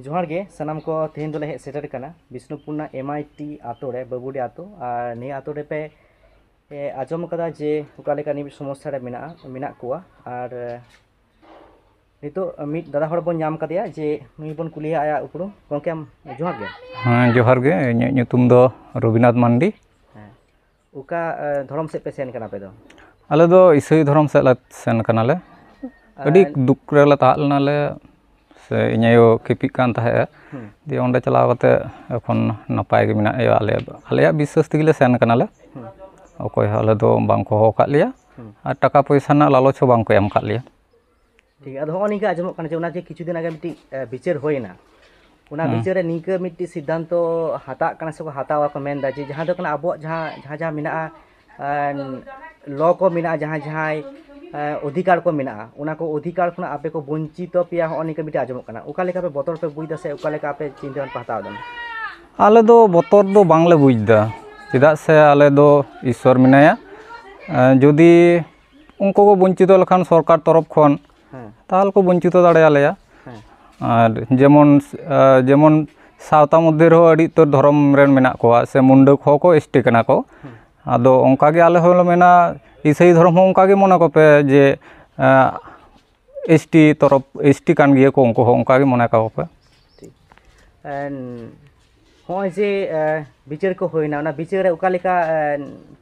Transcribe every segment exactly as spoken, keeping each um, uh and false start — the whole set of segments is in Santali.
ᱡᱚᱦᱟᱨ ᱜᱮ ᱥᱟᱱᱟᱢ ᱠᱚ᱾ ᱛᱮᱦᱮᱧ ᱫᱚᱞᱮ ᱦᱮᱡ ᱥᱮᱴᱮᱨ ᱠᱟᱱᱟ ᱵᱤᱥᱱᱩᱯᱩᱨ ᱨᱮᱱᱟᱜ ᱮᱢ ᱟᱭ ᱴᱤ ᱟᱛᱳ ᱨᱮ, ᱵᱟᱹᱵᱩᱰᱤ ᱟᱛᱳ᱾ ᱟᱨ ᱱᱤᱭᱟᱹ ᱟᱛᱳ ᱨᱮᱯᱮ, ᱮ, ᱟᱸᱡᱚᱢ ᱠᱟᱫᱟ ᱡᱮ ᱚᱠᱟ ᱞᱮᱠᱟ ᱱᱤᱭᱟᱹ ᱥᱚᱢᱚᱥᱥᱟ ᱨᱮ ᱢᱮᱱᱟᱜᱼᱟ, ᱢᱮᱱᱟᱜ ᱠᱚᱣᱟ᱾ ᱟᱨ, ᱮ, ᱱᱤᱛᱚᱜ ᱢᱤᱫ ᱫᱟᱫᱟ ᱦᱚᱲ ᱵᱚᱱ ᱧᱟᱢ ᱠᱟᱫᱮᱭᱟ, ᱡᱮ ᱱᱩᱭ ᱵᱚᱱ ᱠᱩᱞᱤᱭᱟ ᱟᱭᱟᱜ ᱩᱯᱨᱩᱢ᱾ ᱜᱚᱢᱠᱮ, ᱟᱢ ᱡᱚᱦᱟᱨ ᱜᱮ᱾ ᱦᱮᱸ, ᱡᱚᱦᱟᱨ ᱜᱮ᱾ ᱤᱧᱟᱹᱜ ᱧᱩᱛᱩᱢ ᱫᱚ ᱨᱚᱵᱤᱱᱟᱛᱷ ᱢᱟᱱᱰᱤ᱾ ᱦᱮᱸ, ᱚᱠᱟ, ᱮ, ᱫᱷᱚᱨᱚᱢ ᱥᱮᱫ ᱯᱮ ᱥᱮᱱ ᱠᱟᱱᱟ ᱟᱯᱮ ᱫᱚ? ᱟᱞᱮ ᱫᱚ ᱤᱥᱟᱹᱭ ᱫᱷᱚᱨᱚᱢ ᱥᱮᱫ ᱞᱮ ᱥᱮᱱ ᱠᱟᱱᱟᱞᱮ᱾ ᱟᱹᱰᱤ ᱟᱨ ᱫᱩᱠ ᱨᱮᱞᱮ ᱛᱟᱦᱮᱸ ᱞᱮᱱᱟᱞᱮ, ᱥᱮ ᱤᱧ ᱟᱭᱳ ᱠᱷᱮᱯᱤᱜ ᱠᱟᱱ ᱛᱟᱦᱮᱸᱫᱼᱟ᱾ ᱦᱩᱸ᱾ ᱫᱤᱭᱮ ᱚᱸᱰᱮ ᱪᱟᱞᱟᱣ ᱠᱟᱛᱮ ᱮᱠᱷᱚᱱ ᱱᱟᱯᱟᱭ ᱜᱮ ᱢᱮᱱᱟᱜ ᱞᱮᱭᱟ᱾ ᱟᱞᱮ, ᱟᱞᱮᱭᱟᱜ ᱵᱤᱥᱥᱟᱹᱥ ᱛᱮᱜᱮ ᱞᱮ ᱥᱮᱱ ᱠᱟᱱᱟᱞᱮ᱾ ᱦᱩᱸ᱾ ᱚᱠᱚᱭ ᱦᱚᱸ ᱟᱞᱮ ᱫᱚ ᱵᱟᱝ ᱠᱚ ᱦᱚᱦᱚ ᱟᱠᱟᱫ ᱞᱮᱭᱟ᱾ ᱦᱩᱸ᱾ ᱟᱨ ᱴᱟᱠᱟ ᱯᱚᱭᱥᱟ ᱨᱮᱱᱟᱜ ᱞᱟᱞᱚᱪ ᱦᱚᱸ ᱵᱟᱝ ᱠᱚ ᱮᱢ ᱟᱠᱟᱫ ᱞᱮᱭᱟ᱾ ᱴᱷᱤᱠ ᱜᱮᱭᱟ᱾ ᱟᱫᱚ ᱦᱚᱸᱜᱼᱚ ᱱᱤᱝᱠᱟᱹ ᱟᱸᱡᱚᱢᱚᱜ ᱠᱟᱱᱟ ᱡᱮ ᱚᱱᱟ ᱡᱮ ᱠᱤᱪᱷᱩ ᱫᱤᱱ ᱟᱜᱮ ᱢᱤᱫᱴᱤᱡ, ᱮ, ᱵᱤᱪᱟᱹᱨ ᱦᱩᱭᱮᱱᱟ, ᱚᱱᱟ ᱦᱮᱸ᱾ ᱵᱤᱪᱟᱹᱨ ᱨᱮ ᱱᱤᱝᱠᱟᱹ ᱢᱤᱫᱴᱤᱡ ᱥᱤᱫᱽᱫᱷᱟᱱᱛᱚ ᱦᱟᱛᱟᱜ ᱠᱟᱱᱟ ᱥᱮᱠᱚ ᱦᱟᱛᱟᱣᱟ ᱠᱚ ᱢᱮᱱᱫᱟ ᱡᱮ ᱡᱟᱦᱟᱸ ᱫᱚ ᱠᱟᱱᱟ ᱟᱵᱚᱣᱟᱜ ᱡᱟᱦᱟᱸ, ᱡᱟᱦᱟᱸ, ᱡᱟᱦᱟᱸ ᱢᱮᱱᱟᱜᱼᱟ, ᱮ, ᱞᱚ ᱠᱚ ᱢᱮᱱᱟᱜᱼᱟ, ᱡᱟᱦᱟᱸ, ᱡᱟᱦᱟᱸᱭ, ᱮ, ᱚᱫᱷᱤᱠᱟᱨ ᱠᱚ ᱢᱮᱱᱟᱜᱼᱟ, ᱚᱱᱟ ᱠᱚ ᱚᱫᱷᱤᱠᱟᱨ ᱠᱷᱚᱱᱟᱜ ᱟᱯᱮ ᱠᱚ ᱵᱚᱧᱪᱤᱛᱚ ᱯᱮᱭᱟ, ᱦᱚᱸᱜᱼᱚ ᱱᱤᱝᱠᱟᱹ ᱢᱤᱫᱴᱤᱡ ᱟᱸᱡᱚᱢᱚᱜ ᱠᱟᱱᱟ᱾ ᱚᱠᱟ ᱞᱮᱠᱟ ᱯᱮ ᱵᱚᱛᱚᱨ ᱯᱮ ᱵᱩᱡᱽ ᱮᱫᱟ ᱥᱮ ᱚᱠᱟ ᱞᱮᱠᱟ ᱟᱯᱮ ᱪᱤᱱᱛᱟᱹ ᱵᱷᱟᱵᱽᱱᱟ ᱯᱮ ᱦᱟᱛᱟᱣ ᱮᱫᱟ? ᱟᱞᱮ ᱫᱚ ᱵᱚᱛᱚᱨ ᱫᱚ ᱵᱟᱝᱞᱮ ᱵᱩᱡᱽ ᱮᱫᱟ, ᱪᱮᱫᱟᱜ ᱥᱮ ᱟᱞᱮ ᱫᱚ ᱤᱥᱥᱚᱨ ᱢᱮᱱᱟᱭᱟ᱾ ᱮ, ᱡᱩᱫᱤ ᱩᱱᱠᱩ ᱠᱚ ᱵᱚᱧᱪᱤᱛᱚ ᱞᱮᱠᱷᱟᱱ ᱥᱚᱨᱠᱟᱨ ᱛᱚᱨᱚᱯ ᱠᱷᱚᱱ, ᱦᱮᱸ᱾ ᱛᱟᱦᱚᱞᱮ ᱠᱚ ᱵᱚᱧᱪᱤᱛᱚ ᱫᱟᱲᱮᱭᱟᱞᱮᱭᱟ᱾ ᱦᱮᱸ᱾ ᱟᱨ ᱡᱮᱢᱚᱱ, ᱟ, ᱡᱮᱢᱚᱱ ᱥᱟᱶᱛᱟ ᱢᱚᱫᱽᱫᱷᱮ ᱨᱮᱦᱚᱸ ᱟᱹᱰᱤ ᱩᱛᱟᱹᱨ ᱫᱷᱚᱨᱚᱢ ᱨᱮᱱ ᱢᱮᱱᱟᱜ ᱠᱚᱣᱟ, ᱥᱮ ᱢᱩᱱᱰᱟᱹ ᱠᱚᱦᱚᱸ ᱠᱚ ᱮᱥ ᱴᱤ ᱠᱟᱱᱟ ᱠᱚ᱾ ᱦᱮᱸ᱾ ᱟᱫᱚ ᱚᱱᱠᱟᱜᱮ ᱟᱞᱮ ᱦᱚᱸᱞᱮ ᱢᱮᱱᱟ, ᱤᱥᱟᱹᱭ ᱫᱷᱚᱨᱚᱢ ᱦᱚᱸ ᱚᱱᱠᱟᱜᱮ ᱢᱚᱱᱮ ᱠᱚᱯᱮ ᱡᱮ, ᱟ, ᱮᱥ ᱴᱤ ᱛᱚᱨᱚᱯ, ᱮᱥ ᱴᱤ ᱠᱟᱱ ᱜᱮᱭᱟ ᱠᱚ, ᱩᱱᱠᱩ ᱦᱚᱸ ᱚᱱᱠᱟᱜᱮ ᱢᱚᱱᱮ ᱠᱟᱠᱚ ᱯᱮ᱾ ᱴᱷᱤᱠ᱾ ᱮᱱ, ᱦᱚᱸᱜᱼᱚᱭ ᱡᱮ, ᱮ, ᱵᱤᱪᱟᱹᱨ ᱠᱚ ᱦᱩᱭᱱᱟ, ᱚᱱᱟ ᱵᱤᱪᱟᱹᱨ ᱨᱮ ᱚᱠᱟ ᱞᱮᱠᱟ, ᱮ,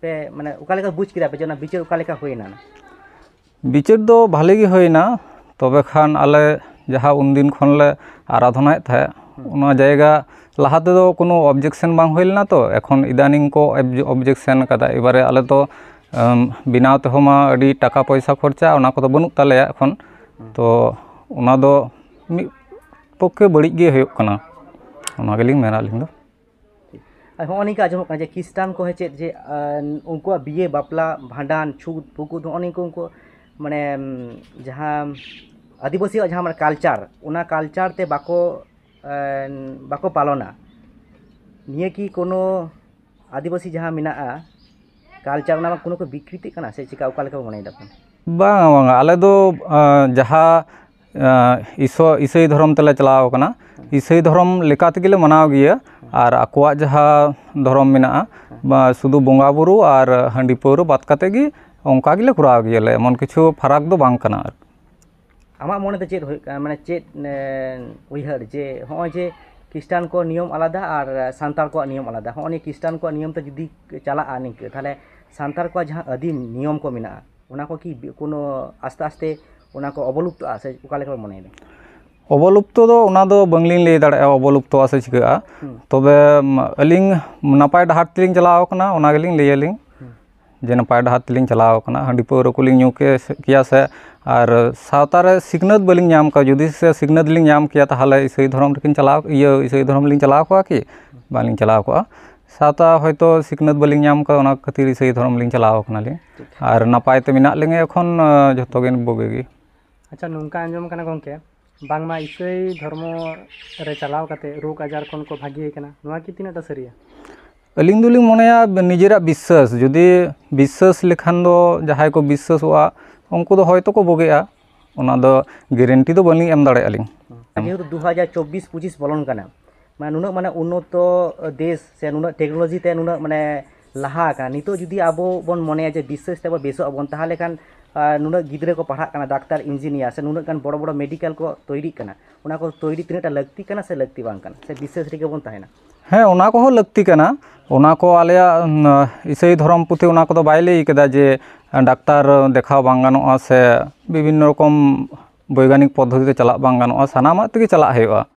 ᱯᱮ, ᱢᱟᱱᱮ, ᱚᱠᱟ ᱞᱮᱠᱟ ᱵᱩᱡᱽ ᱠᱮᱫᱟ ᱯᱮ ᱡᱮ ᱚᱱᱟ ᱵᱤᱪᱟᱹᱨ ᱚᱠᱟ ᱞᱮᱠᱟ ᱦᱩᱭᱱᱟ? ᱵᱤᱪᱟᱹᱨ ᱫᱚ ᱵᱷᱟᱞᱮ ᱜᱮ ᱦᱩᱭᱱᱟ, ᱛᱚᱵᱮ ᱠᱷᱟᱱ ᱟᱞᱮ ᱡᱟᱦᱟᱸ ᱩᱱᱫᱤᱱ ᱠᱷᱚᱱ ᱞᱮ ᱟᱨᱟᱫᱷᱚᱱᱟᱭᱮᱫ ᱛᱟᱦᱮᱸᱫ, ᱦᱩᱸ᱾ ᱚᱱᱟ ᱡᱟᱭᱜᱟ ᱞᱟᱦᱟ ᱛᱮᱫᱚ ᱠᱳᱱᱳ objection ᱵᱟᱝ ᱦᱩᱭ ᱞᱮᱱᱟ, ᱛᱚ ᱮᱠᱷᱚᱱ ᱤᱫᱟᱱᱤᱝ ᱠᱚ obj-, objection ᱠᱟᱫᱟ᱾ ᱮᱵᱟᱨᱮ ᱟᱞᱮ ᱫᱚ, ᱮᱢ, ᱵᱮᱱᱟᱣ ᱛᱮᱦᱚᱸ ᱢᱟ ᱟᱹᱰᱤ ᱴᱟᱠᱟ ᱯᱚᱭᱥᱟ ᱠᱷᱚᱨᱪᱟ, ᱚᱱᱟ ᱠᱚᱫᱚ ᱵᱟᱹᱱᱩᱜ ᱛᱟᱞᱮᱭᱟ ᱮᱠᱷᱚᱱ᱾ ᱦᱩᱸ᱾ ᱛᱚ ᱚᱱᱟ ᱫᱚ ᱢᱤᱫ ᱯᱚᱠᱠᱷᱮ ᱵᱟᱹᱲᱤᱡ ᱜᱮ ᱦᱩᱭᱩᱜ ᱠᱟᱱᱟ, ᱚᱱᱟ ᱜᱮᱞᱤᱧ ᱢᱮᱱᱟ ᱟᱹᱞᱤᱧ ᱫᱚ᱾ ᱟᱨ ᱦᱚᱸᱜᱼᱚ ᱱᱤᱝᱠᱟ ᱟᱸᱡᱚᱢᱚᱜ ᱠᱟᱱᱟ ᱡᱮ ᱠᱷᱨᱤᱥᱴᱟᱱ ᱠᱚ ᱦᱮᱸ ᱪᱮᱫ ᱡᱮ, ᱟᱨ, ᱩᱱᱠᱩᱣᱟᱜ ᱵᱤᱭᱮ, ᱵᱟᱯᱞᱟ, ᱵᱷᱟᱸᱰᱟᱱ, ᱪᱷᱩᱛ, ᱯᱷᱩᱠᱩᱛ, ᱦᱚᱸᱜᱼᱚ ᱱᱤᱝᱠᱟ ᱩᱱᱠᱩ, ᱢᱟᱱᱮ, ᱡᱟᱦᱟᱸ ᱟᱹᱫᱤᱵᱟᱹᱥᱤᱭᱟᱜ ᱡᱟᱦᱟᱸ, ᱢᱟᱱᱮ, culture, ᱚᱱᱟ culture ᱛᱮ ᱵᱟᱠᱚ, ᱟᱨ, ᱵᱟᱠᱚ ᱯᱟᱞᱚᱱᱟ᱾ ᱱᱤᱭᱟᱹ ᱠᱤ ᱠᱳᱱᱳ ᱟᱹᱫᱤᱵᱟᱹᱥᱤ ᱡᱟᱦᱟᱸ ᱢᱮᱱᱟᱜᱼᱟ culture, ᱚᱱᱟ ᱢᱟ ᱠᱳᱱᱳ ᱠᱚ ᱵᱤᱠᱨᱤᱛᱤᱜ ᱠᱟᱱᱟ ᱥᱮ ᱪᱮᱠᱟ, ᱚᱠᱟ ᱞᱮᱠᱟ ᱯᱮ ᱢᱚᱱᱮᱭᱮᱫᱟ ᱯᱮ? ᱵᱟᱝᱟ, ᱵᱟᱝᱟ, ᱟᱞᱮ ᱫᱚ, ᱟᱸ, ᱡᱟᱦᱟᱸ, ᱟᱸ, ᱤᱥᱚ-, ᱤᱥᱟᱹᱭ ᱫᱷᱚᱨᱚᱢ ᱛᱮᱞᱮ ᱪᱟᱞᱟᱣ ᱠᱟᱱᱟ᱾ ᱤᱥᱟᱹᱭ ᱫᱷᱚᱨᱚᱢ ᱞᱮᱠᱟ ᱛᱮᱜᱮ ᱞᱮ ᱢᱟᱱᱟᱣ ᱜᱮᱭᱟ᱾ ᱟᱨ ᱟᱠᱚᱣᱟᱜ ᱡᱟᱦᱟᱸ ᱫᱷᱚᱨᱚᱢ ᱢᱮᱱᱟᱜᱼᱟ, ᱵᱟ, ᱥᱩᱫᱷᱩ ᱵᱚᱸᱜᱟ ᱵᱩᱨᱩ ᱟᱨ ᱦᱟᱺᱰᱤ ᱯᱟᱹᱣᱨᱟᱹ ᱵᱟᱫ ᱠᱟᱛᱮ ᱜᱮ ᱚᱱᱠᱟ ᱜᱮᱞᱮ ᱠᱚᱨᱟᱣ ᱜᱮᱭᱟᱞᱮ, ᱮᱢᱚᱱ ᱠᱤᱪᱷᱩ ᱯᱷᱟᱨᱟᱠ ᱫᱚ ᱵᱟᱝ ᱠᱟᱱᱟ ᱟᱨ᱾ ᱟᱢᱟᱜ ᱢᱚᱱᱮ ᱛᱮ ᱪᱮᱫ ᱦᱩᱭᱩᱜ ᱠᱟᱱᱟ, ᱢᱟᱱᱮ ᱪᱮᱫ, ᱮ, ᱩᱭᱦᱟᱹᱨ ᱡᱮ ᱦᱚᱸᱜᱼᱚᱭ ᱡᱮ ᱠᱷᱨᱤᱥᱴᱟᱱ ᱠᱚᱣᱟᱜ ᱱᱤᱭᱚᱢ ᱟᱞᱟᱫᱟ ᱟᱨ ᱥᱟᱱᱛᱟᱲ ᱠᱚᱣᱟᱜ ᱱᱤᱭᱚᱢ ᱟᱞᱟᱫᱟ, ᱦᱚᱸᱜᱼᱚᱭ ᱱᱤᱭᱟᱹ ᱠᱷᱨᱤᱥᱴᱟᱱ ᱠᱚᱣᱟᱜ ᱱᱤᱭᱚᱢ ᱛᱮ ᱡᱩᱫᱤ ᱪᱟᱞᱟᱜᱼᱟ ᱱᱤᱝᱠᱟᱹ, ᱛᱟᱦᱚᱞᱮ ᱥᱟᱱᱛᱟᱲ ᱠᱚᱣᱟᱜ ᱡᱟᱦᱟᱸ ᱟᱹᱫᱤᱢ ᱱᱤᱭᱚᱢ ᱠᱚ ᱢᱮᱱᱟᱜᱼᱟ, ᱚᱱᱟ ᱠᱚ ᱠᱤ ᱵᱤ-, ᱠᱳᱱᱳ ᱟᱥᱛᱮ ᱟᱥᱛᱮ ᱚᱱᱟ ᱠᱚ ᱚᱵᱚᱞᱩᱯᱛᱚᱜᱼᱟ ᱥᱮ ᱚᱠᱟ ᱞᱮᱠᱟ ᱯᱮ ᱢᱚᱱᱮᱭᱮᱫᱟ? ᱚᱵᱚᱞᱩᱯᱛᱚ ᱫᱚ ᱚᱱᱟ ᱫᱚ ᱵᱟᱝᱞᱤᱧ ᱞᱟᱹᱭ ᱫᱟᱲᱮᱭᱟᱜᱼᱟ ᱚᱵᱚᱞᱩᱯᱛᱚᱜᱼᱟ ᱥᱮ ᱪᱤᱠᱟᱹᱜᱼᱟ᱾ ᱦᱩᱸ᱾ ᱛᱚᱵᱮ, ᱩᱢ, ᱟᱹᱞᱤᱧ ᱱᱟᱯᱟᱭ ᱰᱟᱦᱟᱨ ᱛᱮᱞᱤᱧ ᱪᱟᱞᱟᱣ ᱠᱟᱱᱟ, ᱚᱱᱟ ᱜᱮᱞᱤᱧ ᱞᱟᱹᱭᱟᱞᱤᱧ᱾ ᱦᱩᱸ᱾ ᱡᱮ ᱱᱟᱯᱟᱭ ᱰᱟᱦᱟᱨ ᱛᱮᱞᱤᱧ ᱪᱟᱞᱟᱣ ᱠᱟᱱᱟ, ᱦᱟᱺᱰᱤ ᱯᱟᱹᱣᱨᱟᱹ ᱠᱚᱞᱤᱧ ᱧᱩ ᱠᱮ-, ᱠᱮᱭᱟ ᱥᱮ, ᱟᱨ ᱥᱟᱶᱛᱟ ᱨᱮ ᱥᱤᱠᱷᱱᱟᱹᱛ ᱵᱟᱹᱞᱤᱧ ᱧᱟᱢ ᱠᱟᱜᱼᱟ᱾ ᱡᱩᱫᱤ ᱥᱮ ᱥᱤᱠᱷᱱᱟᱹᱛ ᱞᱤᱧ ᱧᱟᱢ ᱠᱮᱭᱟ, ᱛᱟᱦᱚᱞᱮ ᱤᱥᱟᱹᱭ ᱫᱷᱚᱨᱚᱢ ᱨᱮᱠᱤᱱ ᱪᱟᱞᱟᱣ, ᱤᱭᱟᱹ, ᱤᱥᱟᱹᱭ ᱫᱷᱚᱨᱚᱢ ᱞᱤᱧ ᱪᱟᱞᱟᱣ ᱠᱚᱜᱼᱟ ᱠᱤ? ᱵᱟᱹᱞᱤᱧ ᱪᱟᱞᱟᱣ ᱠᱚᱜᱼᱟ᱾ ᱥᱟᱶᱛᱟ ᱦᱚᱭᱛᱳ ᱥᱤᱠᱷᱱᱟᱹᱛ ᱵᱟᱹᱞᱤᱧ ᱧᱟᱢ ᱠᱟᱜᱼᱟ, ᱚᱱᱟ ᱠᱷᱟᱹᱛᱤᱨ ᱤᱥᱟᱹᱭ ᱫᱷᱚᱨᱚᱢ ᱞᱤᱧ ᱪᱟᱞᱟᱣ ᱠᱟᱱᱟᱞᱤᱧ᱾ ᱴᱷᱤᱠ᱾ ᱟᱨ ᱱᱟᱯᱟᱭ ᱛᱮ ᱢᱮᱱᱟᱜ ᱞᱤᱧᱟᱹ ᱮᱠᱷᱚᱱ, ᱟᱸ, ᱡᱷᱚᱛᱚ ᱜᱮ ᱵᱩᱜᱤ ᱜᱮ᱾ ᱟᱪᱪᱷᱟ, ᱱᱚᱝᱠᱟ ᱟᱸᱡᱚᱢ ᱠᱟᱱᱟ ᱜᱚᱢᱠᱮ, ᱵᱟᱝᱢᱟ ᱤᱥᱟᱹᱭ ᱫᱷᱚᱨᱢᱚ ᱨᱮ ᱪᱟᱞᱟᱣ ᱠᱟᱛᱮ ᱨᱳᱜᱽ ᱟᱡᱟᱨ ᱠᱷᱚᱱ ᱠᱚ ᱵᱷᱟᱹᱜᱤ ᱟᱠᱟᱱᱟ, ᱱᱚᱣᱟ ᱠᱤ ᱛᱤᱱᱟᱹᱜ ᱴᱟ ᱥᱟᱹᱨᱤᱭᱟ? ᱟᱹᱞᱤᱧ ᱫᱚᱞᱤᱧ ᱢᱚᱱᱮᱭᱟ, ᱱᱤᱡᱮᱨᱟᱜ ᱵᱤᱥᱥᱟᱹᱥ, ᱡᱩᱫᱤ ᱵᱤᱥᱥᱟᱹᱥ ᱞᱮᱠᱷᱟᱱ ᱫᱚ ᱡᱟᱦᱟᱸᱭ ᱠᱚ ᱵᱤᱥᱥᱟᱹᱥᱚᱜᱼᱟ, ᱩᱱᱠᱩ ᱫᱚ ᱦᱚᱭᱛᱳ ᱠᱚ ᱵᱩᱜᱤᱜᱼᱟ, ᱚᱱᱟ ᱫᱚ ᱜᱮᱨᱮᱱᱴᱤ ᱫᱚ ᱵᱟᱹᱞᱤᱧ ᱮᱢ ᱫᱟᱲᱮᱭᱟᱜᱼᱟ ᱞᱤᱧ᱾ ᱡᱮᱦᱮᱛᱩ ᱫᱩ ᱦᱟᱡᱟᱨ ᱪᱚᱵᱵᱤᱥ ᱯᱚᱸᱪᱤᱥ ᱵᱚᱞᱚᱱ ᱠᱟᱱᱟ, ᱢᱟᱱᱮ ᱱᱩᱱᱟᱹᱜ ᱢᱟᱱᱮ ᱩᱱᱱᱚᱛᱚ ᱫᱮᱥ ᱥᱮ ᱱᱩᱱᱟᱹᱜ ᱴᱮᱠᱱᱳᱞᱚᱡᱤ ᱛᱮ ᱱᱩᱱᱟᱹᱜ ᱢᱟᱱᱮ ᱞᱟᱦᱟ ᱟᱠᱟᱱᱟ, ᱱᱤᱛᱚᱜ ᱡᱩᱫᱤ ᱟᱵᱚ ᱵᱚᱱ ᱢᱚᱱᱮᱭᱟ ᱡᱮ ᱵᱤᱥᱥᱟᱹᱥ ᱛᱮ ᱟᱵᱚ ᱵᱮᱥᱚᱜ ᱟᱵᱚᱱ, ᱛᱟᱦᱚᱞᱮ ᱠᱷᱟᱱ, ᱟᱨ ᱱᱩᱱᱟᱹᱜ ᱜᱤᱫᱽᱨᱟᱹ ᱠᱚ ᱯᱟᱲᱦᱟᱜ ᱠᱟᱱᱟ, ᱰᱟᱠᱛᱟᱨ, ᱤᱧᱡᱤᱱᱤᱭᱟᱨ ᱥᱮ ᱱᱩᱱᱟᱹᱜ ᱜᱟᱱ ᱵᱚᱲᱚ ᱵᱚᱲᱚ ᱢᱮᱰᱤᱠᱮᱞ ᱠᱚ ᱛᱳᱭᱨᱤᱜ ᱠᱟᱱᱟ, ᱚᱱᱟ ᱠᱚ ᱛᱳᱭᱨᱤ ᱛᱤᱱᱟᱹᱜ ᱴᱟ ᱞᱟᱹᱠᱛᱤ ᱠᱟᱱᱟ ᱥᱮ ᱞᱟᱹᱠᱛᱤ ᱵᱟᱝ ᱠᱟᱱᱟ, ᱥᱮ ᱵᱤᱥᱥᱟᱹᱥ ᱨᱮᱜᱮ ᱵᱚᱱ ᱛᱟᱦᱮᱱᱟ? ᱦᱮᱸ, ᱚᱱᱟ ᱠᱚᱦᱚᱸ ᱞᱟᱹᱠᱛᱤ ᱠᱟᱱᱟ᱾ ᱚᱱᱟ ᱠᱚ ᱟᱞᱮᱭᱟᱜ, ᱩᱢ, ᱤᱥᱟᱹᱭ ᱫᱷᱚᱨᱚᱢ ᱯᱩᱛᱷᱤ ᱚᱱᱟ ᱠᱚᱫᱚ ᱵᱟᱭ ᱞᱟᱹᱭ ᱠᱟᱫᱟ ᱡᱮ ᱰᱟᱠᱛᱟᱨ ᱫᱮᱠᱷᱟᱣ ᱵᱟᱝ ᱜᱟᱱᱚᱜᱼᱟ ᱥᱮ ᱵᱤᱵᱷᱤᱱᱱᱚ ᱨᱚᱠᱚᱢ ᱵᱳᱭᱜᱟᱱᱤᱠ ᱯᱚᱫᱽᱫᱷᱚᱛᱤ ᱛᱮ ᱪᱟᱞᱟᱜ ᱵᱟᱝ ᱜᱟᱱᱚᱜᱼᱟ, ᱥᱟᱱᱟᱢᱟᱜ ᱛᱮᱜᱮ ᱪᱟᱞᱟᱜ ᱦᱩᱭᱩᱜᱼᱟ᱾